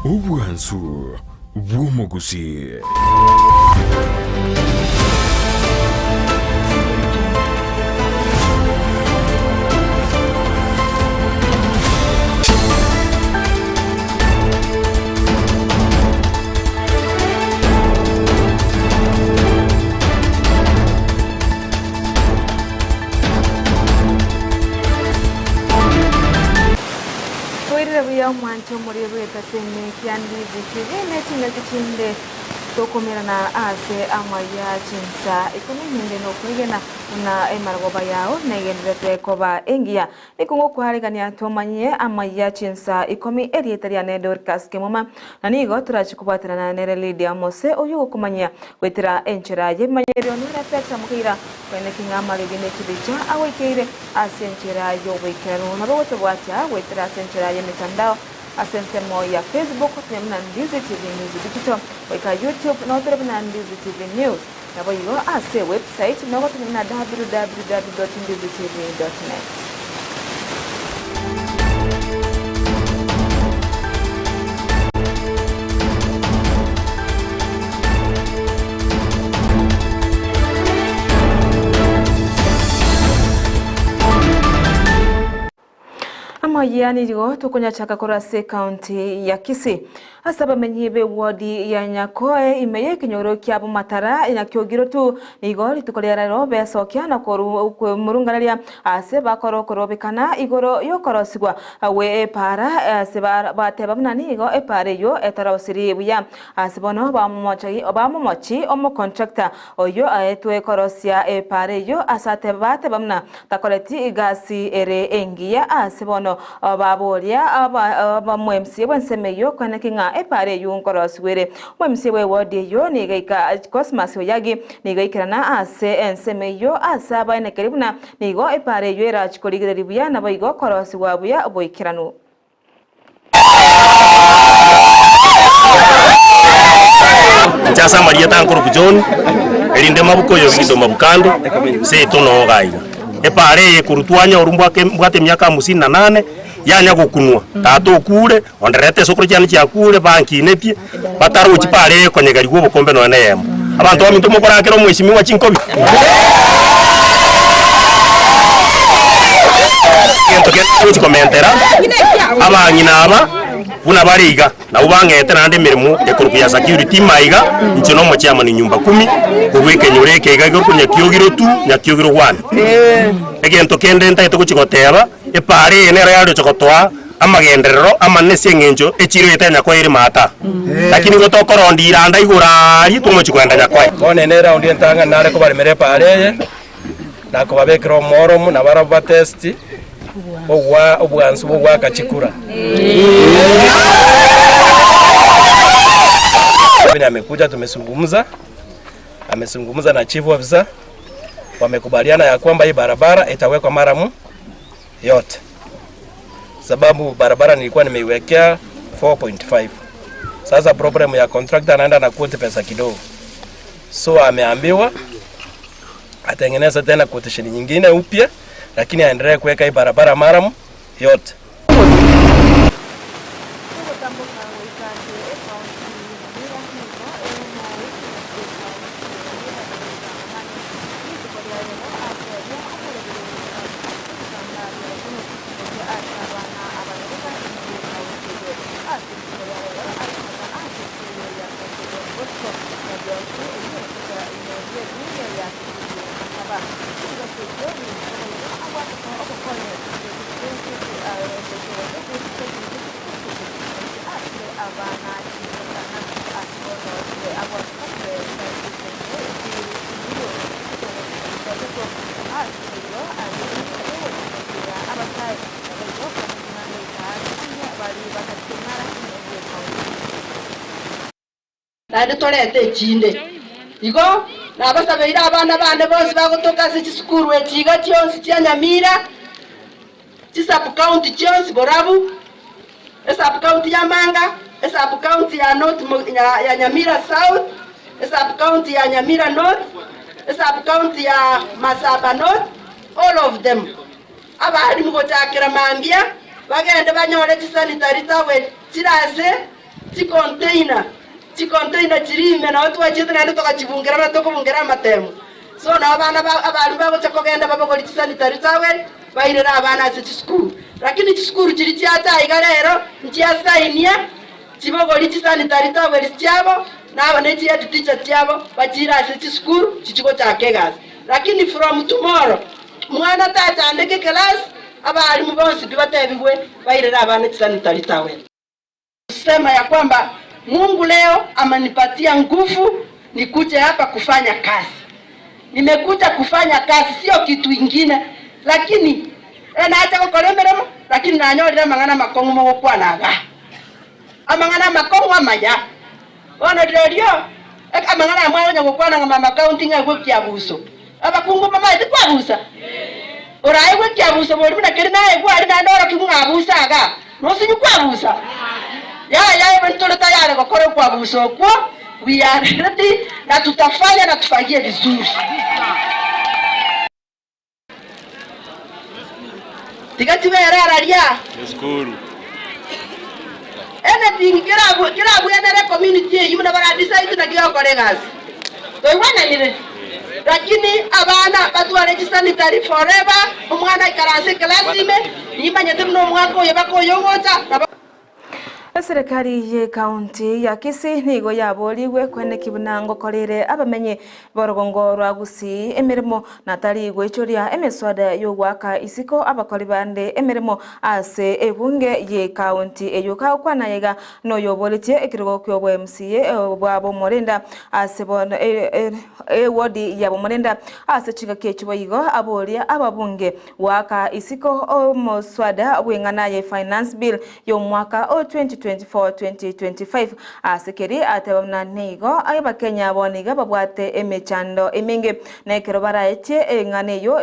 Obwansu bw'omogusii. Twairire buya omwanche omorero bw'etasemi kia Ndizi TV ne chingaki chinde tokomerana ase amaya chinsa ikomi ninde nokwegena buna emarogoba yao negenderete koba engiya. Nigo ngokwaregania tomanyie amaya chinsa ikomi erieta riane Dorcas Kemuma, na nigo torache kobwaterana nere Lydia Mose oyio ogokomanyia goetera enchera y'ebimanyererio nere Peter Mukeira koeneki ng'a amariogi ne chibicha agoikeire ase enchera y'oboikeranu. Nabo gotobwatia goetera ase enchera y'emetandao ase ensemo ya Facebook tonya buna Ndizi TV News Digital goika YouTube nabo tore buna Ndizi TV News. Naboigo ase ewebsite nogotonya buna www.ndizitv.net. Amayia nigo tokonyachaka korwa ase ekaunti ya Kisii. Ase abamenyi b'ewodi ya Nyakoe ime y'ekenyoro kia Bomatara Nyakiogiro tu nigo rituko ria rero besokia na kwemurunganeria ase bakora okorobekana igoro y'okorosigwa gwe epaara ase bateba buna nigo epaara eyio etarosiri buya. Ase bono bamomochi omocontractor Oyio aetwe korosia epaara eyio ase bateba buna takoreti egasi ere engiya ase bono baboria omomca bw'ensemo eyio koeneki ng'a epaara eyio nkorosigwa ere. Omomca bw'ewodi eyio nigo aika Cosmas Oyagi nigo aikerana ase ensemo eyio ase abaenekeri buna nigo epaara eyio erachi korigereria buya naboigo korosigwa buya boikeranu. Inche ase amarieta nkorokwa John, erinde mabuko oyo Gido Mabukande, seito noo iga iga. Epaara eye korwa twanyorwa mbwake mbwate emiaka hamsini na nane, yanya gokunwa, tata okure, onderete esokoro chiane chiakure, bankinetie, batarochi paara eye ekonyegerigwa obokombe nonya na eyemo. Abanto baminto mokorakera omweshimiwa chinkobi? Egento kende ngochi komentera, abang'ina aba buna bare iga, nabwo bang'ete naende emeremo ekorokwa ya security ime aiga, inche na omochairman nyumba kumi, korwa ekenyoro eke iga egekorokwa Nyakiogiro two, Nyakiogiro one. Egento kende ntagete gochi goteba, epaara eye nero yaroche gotoa amagenderero amanene ase eng'encho echiro eye tenyakoa ere maata, lakini igo tokorondia iranda igoro aaria tomochie kogenda nyakoe. Bono ere neraundi entang'ani nare kobaremera epaara eye, na kobabekera omworomu, na barabwo batesti ogwa obwansu bw'ogoaka chikura. Amekuja tumezungumza, amezungumza na chief officer, wamekubaliana ya kwamba hii barabara itawekwa maramu yote sababu barabara nilikuwa nimeiwekea 4.5 sasa problem ya contractor anaenda na quote pesa kidogo so ameambiwa atengeneze tena quotation nyingine upya lakini aendelee kuweka hii barabara maramu yote. Ogotamboka goika ase ekaunti ya Nyamira nigo ere nogoikera ase ekaunti ya Nyamira goika Amani. Rituko ria rero ateebia omoroberi goika ebitambaa bia bokong'u gochia ase abana abayaroka ime y'ekaunti eyio. Ase rituko ria rero arimata ase esukuru ya St. John Bosco Nyabiosi eyio egotoka ime y'ebunge ya Kitutu Masaba. Chingaki echio nigo boigo abwatete obokonyi Naende torete echinde. Igo nabasabeire abana bane bonsi bagotoka ase chisukuru echi iga chionsi chia Nyamira, chisub-county chionsi borabu, esub-county ya Manga, esub-county ya North ya Nyamira South, esub-county ya Nyamira North, esub-county ya Masaba North, all of them. Abalimu gochakera mambia bagende banyore chisanitary towel chire ase. Chicontainer, chicontainer chiria ime nao twachiete naende togachibungera buna tokobungera amatemo. So nao abana ba abalimu bagocha kogenda babogori chisanitary towel bairere abana ase chisukuru. Lakini chisukuru chiria chiacha aiga rero nchiasainia chibogori chisanitary towels chiabo na aba ne chihead teacher chiabo bachiire ase chisukuru chichi gochaka egasi. Lakini from tomorrow mwana tachandeke eclass abalimu bonsi pi batebigwe bairere abana chisanitary towel. Sema ya kwamba Mungu leo amenipatia nguvu nikuje hapa kufanya kazi. Nimekuja kufanya kazi, sio kitu ingine, lakini nacha gokora emeremo lakini nanyorire amang'ana amakong'u mogokwana iga. Amang'ana amakong'u amaya. Bono rirorio amang'ana aya mwagonya gokwana ng'a mama county ng'a egwe ekiabuso. Abakungu mbamaete kwabusa? Oraegwe ekiabuso bori buna keri naegwe aria naende orokigwe ng'a abusa iga, nosinyu kwabusa? Yaya ebe ntore tayari gokora okwabusa okwo, we are ready na tutafanya na tufagie vizuri. Tiga chibere araria. Anything kerabwenere community eyio buna bara decide naki gokora egasi. Toigwananire? Lakini abana batware chisanitary forever, omwana aikaranse eclass ime, nimanyete buna omwaka oyo baka oyo ogocha, nabo. Eserekari y'Ekaunti ya Kisii nigo yaborigwe kweneki buna ngokorere abamenyi b'orogongo rwa Gusii emeremo na tari goichoria emeswada y'ogoaka isiko abakori bande emeremo ase ebunge y'Ekaunti eyio. Kagokwana iga noyoboretie ekerogo ki'obo MCA bwa Bomorenda ase bono ewodi ya Bomorenda ase chingaki echio boigo aboria ababunge goaka isiko omoswada bw'eng'ana ye Finance Bill y'omwaka o 2024-2025. Ase keria ateba buna nigo Abakenya bono iga babwate emechando emenge, na ekero baraetie eng'ana eyio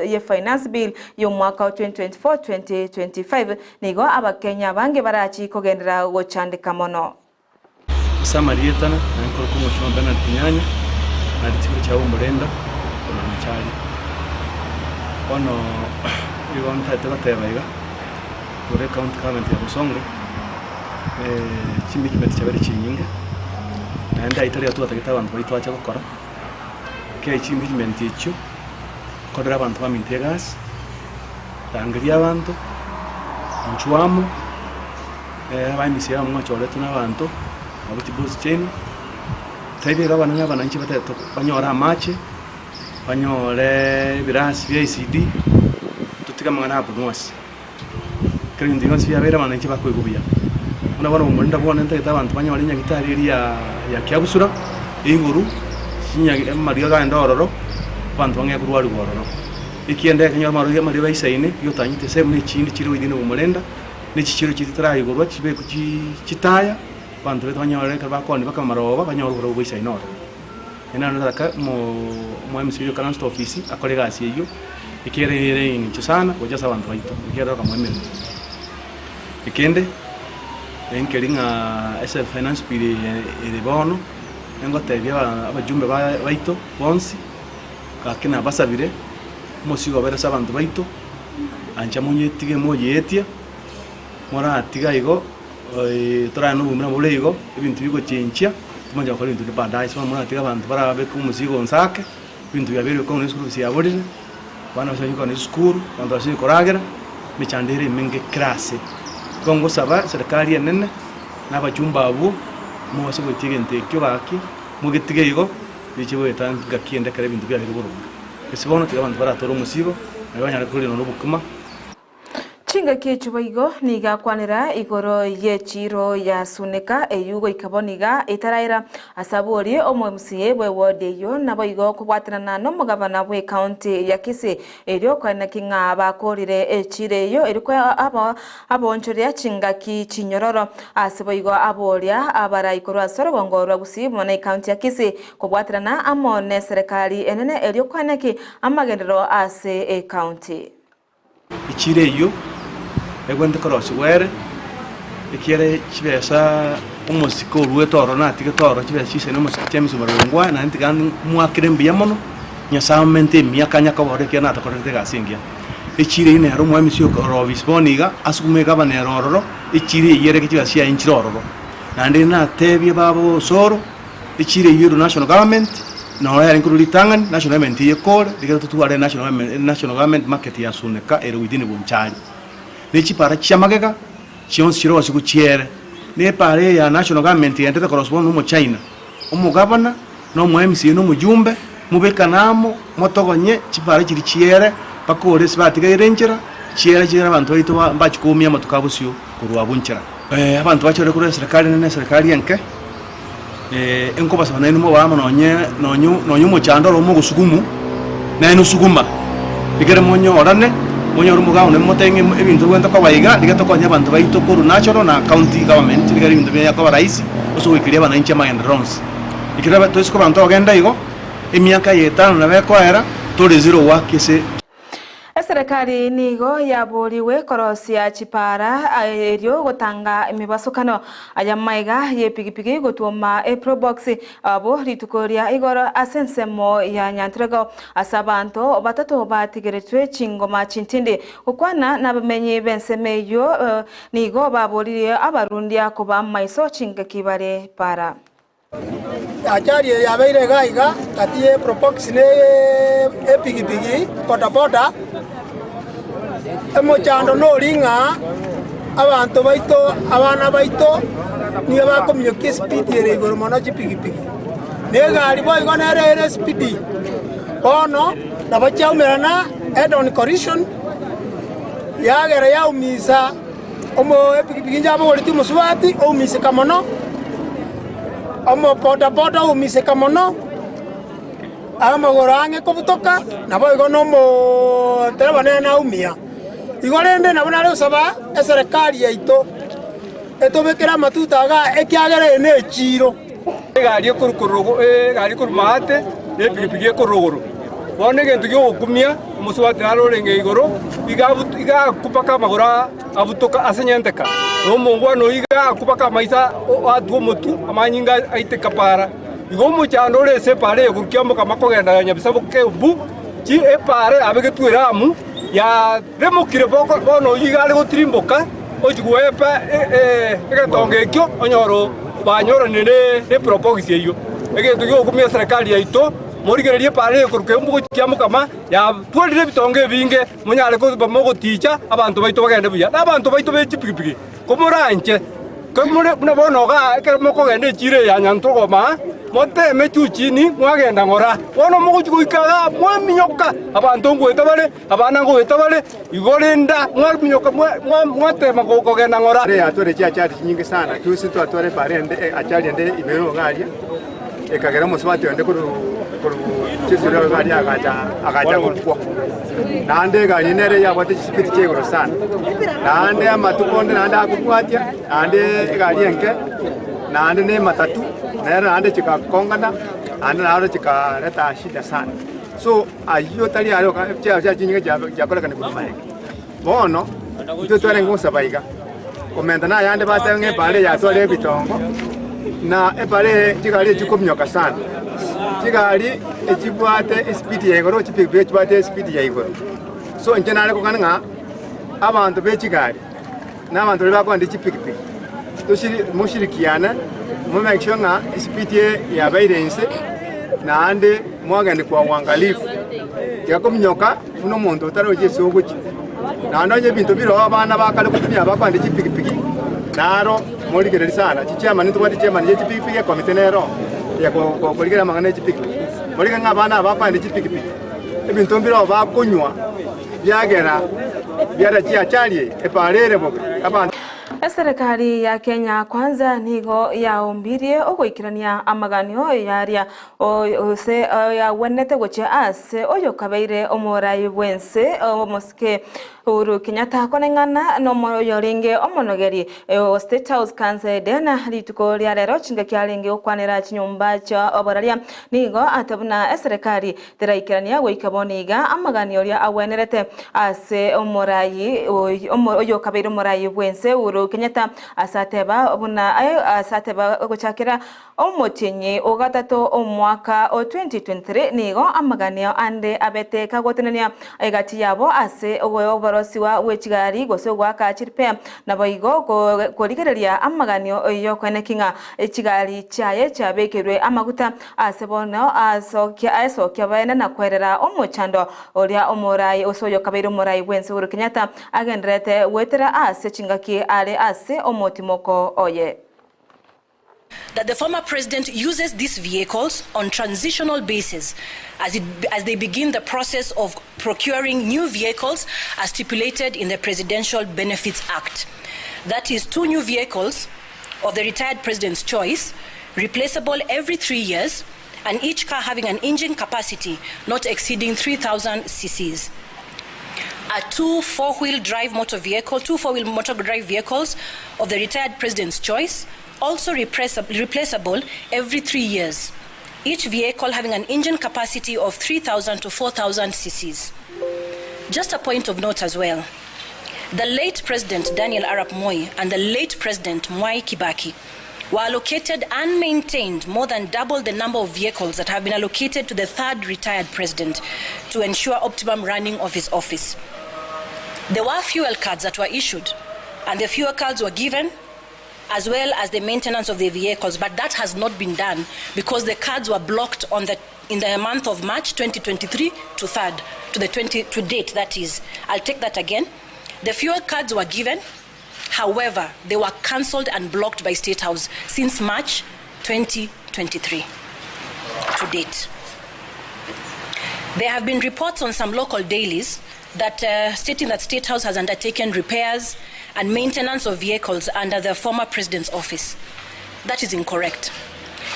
ye Finance Bill y'omwaka o 2024-2025 nigo Abakenya abange barachi kogenderera gochandeka mono. Ase amarieta na nkorokwa Omochie Bernard Kinyanya, na rituko chia omorenda korwa Machari. Bono nigo ntagete goteba iga, igoro ecounty government ya Bosongo, chimikimeti chiabeire chinyinge, naende ayio tari twatagete abanto baito bache gokora, kei chimikimenti echio, korera abanto baminto egasi, rangeria abanto, inchuo amo. Abaemisia aba mwachoretwe nabaanto, nabo chibosi chiaino, tebia iga abanene abananchi batagete banyore amache, banyore ebirasi bia ECD, totige amang'ana a Abunwasi. Ekero ebinto bionsi biabeire abananchi bakoigwa buya. Buna bono omorenda bwane ntagete abanto banyore enyagitari eria ya kiabusura, iguru, chinyagi amariogo agende ororo, abanto bang'ee korwariwa ororo. Ekiende ekero amarwaire amariogo aisaine, riotanyete ase buna echinde chire goetania na omorenda. ne chichiiro chiria chitaraigorwa chibekwe chitaya, abanto baito banyore ekero bakooni bakaba amaroba, banyore oborabu bwa isaino ororo. Naende naende nataka omo MC oyio okaranste ofisi akore egasi eyio, ekiagera ere eng'encho sana gocha ase abanto baito, ekiagera tokamoa emeremo. Ekende, nkeri ng'a ase finance bill eye ere bono, engotebia abajumbe baito bonsi, gaki nabasabire, omosigo obere ase abanto baito. Ancha monyetige moyeetie, moratiga igo, torare nobomera bore igo, ebinto bigochenchia, tomanche gokora ebinto binde baadaye. Ase bono moratiga abanto barabeke omosigo onsi ake, ebinto biabeire bikong'u na esukuru biaborire, abana basinyire kogenda esukuru, abanto basinyire koragera, emechando ere emenge kera ase. Igo ngosaba eserekari enene, na abachumba abwo, mobase goetia egento ekio gaki, mogetige igo, riche goeta ngaki ende ekero ebinto biabeire boronge. Ase bono tiga abanto baratore omosigo, nario banyare koria nobokima. Chingaki echio boigo nigo akwanera igoro y'echiiro ya Suneka eyio goika bono iga etaraera ase abori omo-MCA bw'eward eyio naboigo kobwatanana nomogavana bw'ecounty ya Kisii erio koeneki ng'a bakorire echiiro eyio erio aboonchoria chingaki chinyororo ase boigo aboria abarai korwa ase orogongo rwa Gusii buna ecounty ya Kisii Kobwaterana amo neserekari enene erio kwaneki amagenderero ase ecounty. Echiro eyio egwenerete korosigwa ere, ekiagera chibesa omosike oruete ororo natigete ororo chibesa chisaine omosike chia emesumari ongwae naende tiga mwakere mbuya mono, Nyasae omente emiaka anya koba ore ekiagera natokorerete egasi engiya. Echiro eyio nere omoemisi ore ofisi bono iga asukume egavana ere ororo, echiro eyio ereke chibesa chiaye nchire ororo. Naende natebie baba Osoro, echiro eyio erwe national government, noro yarenge korwa ritang'ani, national government eye ekore, rigerio totware national government national government market ya Suneka ere within Bonchari. Ne chipara chia magega, chionsi chirosigwe chiere. Na epara eye ya national government egenderete koroswa bono na omochina, omogavana, na omo MCA na omojumbe, mobekane amo, motogonye chipara chiria chiere, mpaka ore ase batigaire enchera, chiere chiere abanto baito ba mbachie koumia amatuko a bosio korwa abwo nchera. Abanto bachore korwa eserekari enene na eserekari enke, enkobasaba nainwe mobe amo nonye nonye nonye omochando oro omogosugumu, nainwe suguma, ekere monyorane, monyore omogao nainwe motebe ng'a ebinto bigwente koba iga, rigia tokonye abanto baito korwa national na county government, rigere ebinto biaye koba rahisi, ase ogoikeria abananchi amagenderero onsi. Ekero toise koba ntogenda igo, emiaka eye etano nabo ekoera, tore zero work ase. Eserekari nigo yaborigwe korosia chipara erio gotanga emebasokano ay'amaiga y'epigipigi gotwoma eprobox abwo rituko ria igoro ase ensemo ya Nyanturego ase abanto batato batigeretwe chingoma chintindi. Gokwana nabamenyi b'ensemo eyio nigo baboririe abarundia koba maiso chingaki bare para. Achari eye yabeire iga iga gati ye probox ne epigipigi bodaboda, emochando nori ng'a abanto baito abana baito nigo bakominyokia espeed ere igoro mono chipigipigi. Na egari boigo nere ere espeed, bono nabo chiaumerana head on collision yagera yaumisa. Omoepigipigi inche abogoretie omosubati oumiseka mono, omobodaboda oumiseka mono, amagoro ang'e kobutoka, naboigo na omotereba nere naumia. Igo rende nabo nare gosaba eserekari yaito etobekere amatuta igaa ekiagera eye ne echiiro. Egari ekorwa korwa egari ekorwa maate, na epigipigi ekorwa rogoro. Bono egento gi'ogokumia, omosubati naro orenge igoro, iga abu iga akwa mpaka amagoro aa abutoka ase nyenteka, na omongwana oyio iga akwa mpaka amaiso atwa omotwe, amanyinga aiteka para. Igo omochando ore ase epaara eye gorukia omokama kogenda Nyabisabo Keumbu, chi epaara yabegetwe eramu, yaremokire boko bono oyio iga are gotirimboka, ochia goepa egetongo ekio, onyore banyoranire ne eprobox eyio. Egento giogokumia eserekari yaito, morigererie epaara eye korwa Keumbu gochia Kiamokama, yatwarire ebitongo ebinge, monyare koba mogoticha abanto baito bagende buya. Na abanto baito be chipigipigi, komoranche. Komore buna bono igaa, ekero mokogenda echiiro eye ya Nyantorogoma aa, moteme chuchini mwagenda ng'ora. Bono mogochia goika igaa mwaminyoka, abanto ngoeta bare, abana ngoeta bare, igo renda mwaminyoka mwatema kogenda ng'ora. Ere yatware chiachari chinyinge sana, juzi twatwara epara ende achari ende ime iga aria, ekagera omosubati onde korwa korwa chisiro iga aria agacha agacha gokwa. Naende egari nere yabwate chisipiti chia igoro sana, naende amatuko onde naende akobwatia, naende egari enke, naende na ematatu, nere naende chigakongana, naende naro chikareta shida sana. So ayio tari aye oka chia chinyinga chiakorekana korwa magega. Bono intwe twarenge gosaba iga, komenta nayande batebe ng'a epara eye yatwarire ebitongo, na epara eye chigari echi chikominyoka sana. Chigari echibwate espeed ya igoro, chipikipiki chibwate espeed ya igoro. So inche nare kogana ng'a abanto be chigari, na abanto baria bakoenda chipikipiki, toshiri moshirikiane, mo make sure ng'a espeed eye yabeire inse, naende mwagenda kwa uangalifu, tiga kominyoka. Buna omonto otarochi ase ogochia. Naende onye ebinto bireo abana ba kare gotumia bakoenda chipigipigi, naro morigererie sana chichairman ntobwate chichairman chie chipigipigi ekomiti nero ya korigereria amang'ana ya chipigipigi. Morigererie ng'a abana aba bakoenda chipigipigi, ebinto mbireo bakonywa biagera biara chiachari eye, epaara ere bobe, abanto. Eserekari ya Kenya Kwanza nigo yaombirie ogoikerania amaganio yaria Gose oyagwenerete gochia aase oyokabeire omorai bw'ense, omosike Uhuru Kenyatta koreng'ana nomoyorenge omonogeri o State House Kanze Diana rituko ria rero chingaki arenge gokwanera chinyomba chia oboraria nigo ate buna eserekari teraikerania goika bono iga amagani oria agwenerete ase omorai oyokabeire omorai bw'ense Uhuru Kenyatta. Kenyatta ase ateba buna ase ateba gochakera omotienyi o gatato omwaka o 2023 nigo amaganio ande abete kagotenenia egati yabo ase oborosiwa bwe chigari gose ogoaka chiripea naboigo korigereria amaganio yokoeneki ng'a chigari chiaye chiabekerwe amaguta ase bono asokia aesokia baene na kwerera omochando oria omorai ose oyokabeire omorai bwense Uhuru Kenyatta agendererete goetera ase chingaki are ase omotimoko oye. That the former president uses these vehicles on transitional basis as, it, as they begin the process of procuring new vehicles as stipulated in the Presidential Benefits Act. That is two new vehicles of the retired president's choice, replaceable every 3 years, and each car having an engine capacity not exceeding 3,000 cc's. A two four-wheel drive motor vehicle, two four-wheel motor drive vehicles of the retired president's choice, also replaceable every 3 years. Each vehicle having an engine capacity of 3,000 to 4,000 cc's. Just a point of note as well. The late President Daniel Arap Moi and the late President Mwai Kibaki were allocated and maintained more than double the number of vehicles that have been allocated to the third retired president to ensure optimum running of his office. There were fuel cards that were issued, and the fuel cards were given as well as the maintenance of the vehicles, but that has not been done because the cards were blocked on the in the month of March 2023 to third to the 20 to date, that is. I'll take that again. The fuel cards were given, however, they were cancelled and blocked by State House since March 2023 to date. There have been reports on some local dailies that stating that State House has undertaken repairs and maintenance of vehicles under the former president's office. That is incorrect.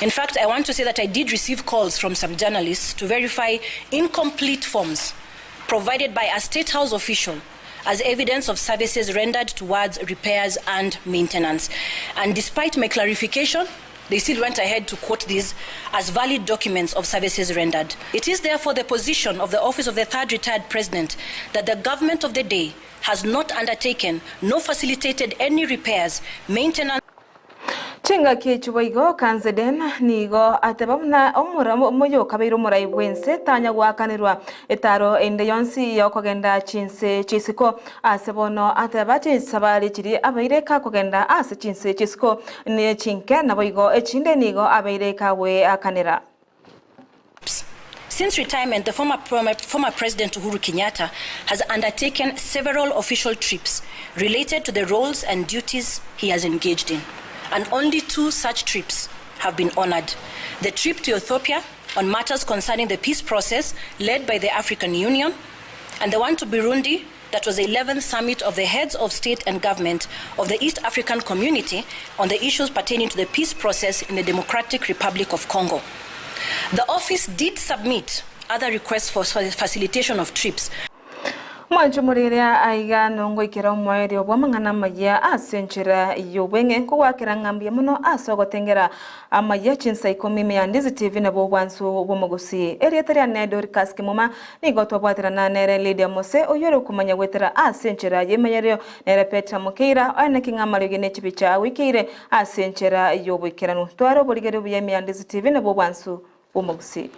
In fact, I want to say that I did receive calls from some journalists to verify incomplete forms provided by a State House official as evidence of services rendered towards repairs and maintenance. And despite my clarification, they still went ahead to quote these as valid documents of services rendered. It is therefore the position of the Office of the Third Retired President that the government of the day has not undertaken nor facilitated any repairs, maintenance. Chingaki echi boigo Kanzeden nigo ateba buna omoyo okabeire omorai bw'ense tanya goakanerwa etaro ende yonsi y'okogenda chinse chi'isiko. Ase bono ateba chisabari chiria abeire kakogenda ase chinse chi'isiko nechinke, naboigo echinde nigo abeire kagweakanera. Since retirement, the former, former President Uhuru Kenyatta has undertaken several official trips related to the roles and duties he has engaged in. And only two such trips have been honored. The trip to Ethiopia on matters concerning the peace process led by the African Union, and the one to Burundi that was the 11th summit of the heads of state and government of the East African Community on the issues pertaining to the peace process in the Democratic Republic of Congo. The office did submit other requests for facilitation of trips. Mwanche omorigereria aiga nongoikera omoerio bw'amang'ana amayia ase enchera y'obweng'e, nkogwakera ng'a mbuya mono ase ogotengera amayia chinsa ikomi ime ya Ndizi TV nabwo obwansu bw'omogusii. Erieta riane Dorcas Kimuma nigo twabwaterana nere Lydia Mose oyio ore okomanya goetera ase enchera y'emeyerio nere Peter Mokeira oye naki ng'a amariogi ne chibicha agwikeire ase enchera y'oboikeranu. Tware oborigereria obuya ime ya Ndizi TV nabwo obwansu bw'omogusii.